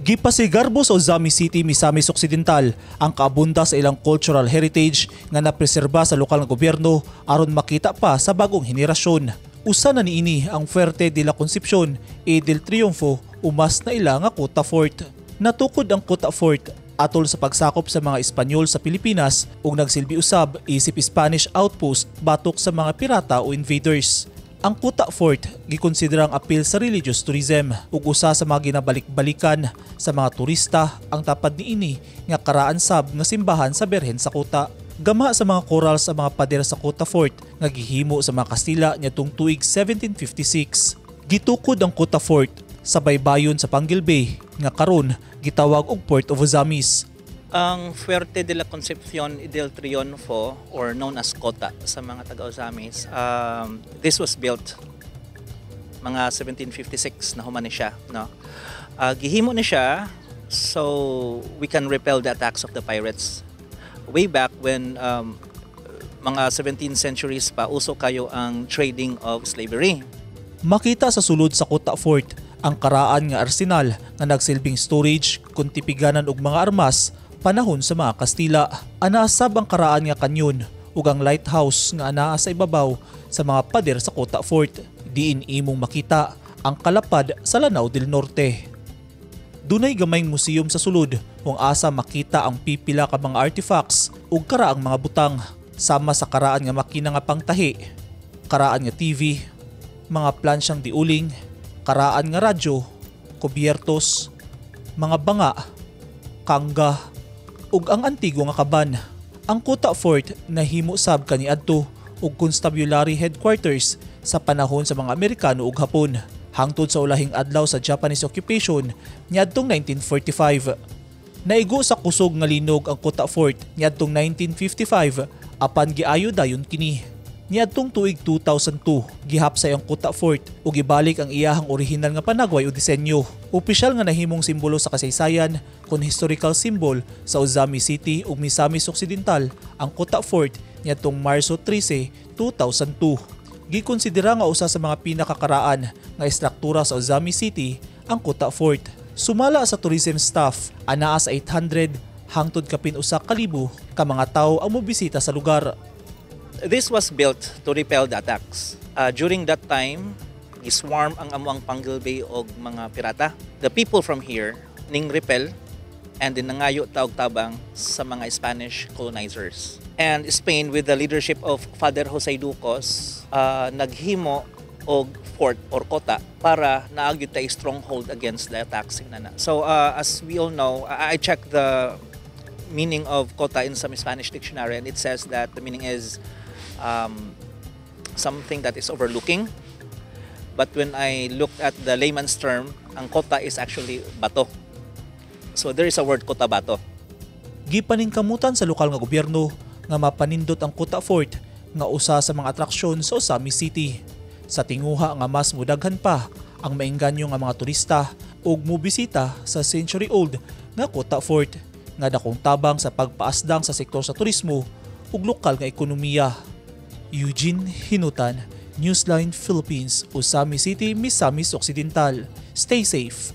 Gipasigarbo sa Ozamiz City, Misamis Occidental ang kaabunda sa ilang cultural heritage nga napreserba sa lokal nga gobyerno aron makita pa sa bagong henerasyon. Usa na niini ang Fuerte de la Concepcion e del Triunfo o mas naila nga Kota Fort. Natukod ang Kota Fort atol sa pagsakop sa mga Espanyol sa Pilipinas ug nagsilbi usab isip Spanish outpost batok sa mga pirata o invaders. Ang Kota Fort gikonsiderang appeal sa religious tourism ug usa sa mga ginabalik-balikan sa mga turista ang tapad niini nga karaan sab nga simbahan sa Berhen sa Kota. Gama sa mga coral sa mga pader sa Kota Fort nga gihimo sa mga Kastila niadtong tuig 1756. Gitukod ang Kota Fort sa baybayon sa Panguil Bay nga karon gitawag og Port of Ozamis. Ang Fuerte de la Concepcion y del Triunfo, or known as Kota sa mga taga-Ozamis, this was built mga 1756 na human ni siya, no? Gihimo ni siya so we can repel the attacks of the pirates. Way back when mga 17th centuries pa, uso kayo ang trading of slavery. Makita sa sulod sa Kota Fort ang karaan nga arsenal nga nagsilbing storage kung tipiganan og mga armas panahon sa mga Kastila. Anaa sab ang karaan nga kanyon ug ang lighthouse nga anaa sa ibabaw sa mga pader sa Kota Fort. Diin imong makita ang kalapad sa Lanao del Norte. Dunay gamayng museum sa sulod kung asa makita ang pipila ka mga artifacts ug karaang mga butang sama sa karaan nga makina nga pangtahi, karaan nga TV, mga plansyang diuling, karaan nga radyo, kubyertos, mga banga, kangga, ug ang antigo nga kaban. Ang Kota Fort nahimo sab kaniadto og constabulary headquarters sa panahon sa mga Amerikano ug Hapon hangtod sa ulahing adlaw sa Japanese occupation niadtong 1945. Naigo sa kusog nga linog ang Kota Fort niadtong 1955 apan giayo dayon kini. Niadtong tuig 2002, gihapsay ang Kota Fort ug gibalik ang iyahang orihinal nga panagway o disenyo. Opisyal nga nahimong simbolo sa kasaysayan kon historical symbol sa Ozamiz City ug Misamis Occidental ang Kota Fort niadtong Marso 13, 2002. Gikonsidera nga usa sa mga pinakakaraan nga istruktura sa Ozamiz City ang Kota Fort. Sumala sa tourism staff, anaa sa 800 hangtod kapin 1,000 ka mga tawo ang mobisita sa lugar. This was built to repel the attacks. During that time, giswarm ang amuang Panguil Bay og mga pirata. The people from here ning repel and then nangayo ta og tabang sa mga Spanish colonizers. And Spain, with the leadership of Father Jose Ducos, naghimo og fort or kota para naa gyud tay stronghold against the attacks nana. So as we all know, I checked the meaning of kota in some Spanish dictionary and it says that the meaning is something that is overlooking. But when I looked at the layman's term, ang kota is actually bato. So there is a word kota bato. Gipaningkamutan sa lokal nga gobyerno nga mapanindot ang Kota Fort nga usa sa mga atraksyon sa Ozamiz City. Sa tinguha nga mas mudaghan pa ang maengganyo nga mga turista ug mobisita sa century-old nga Kota Fort nga dakong tabang sa pagpaasdang sa sektor sa turismo ug lokal nga ekonomiya. Eugene Hinutan, Newsline Philippines, Ozamiz City, Misamis Occidental. Stay safe.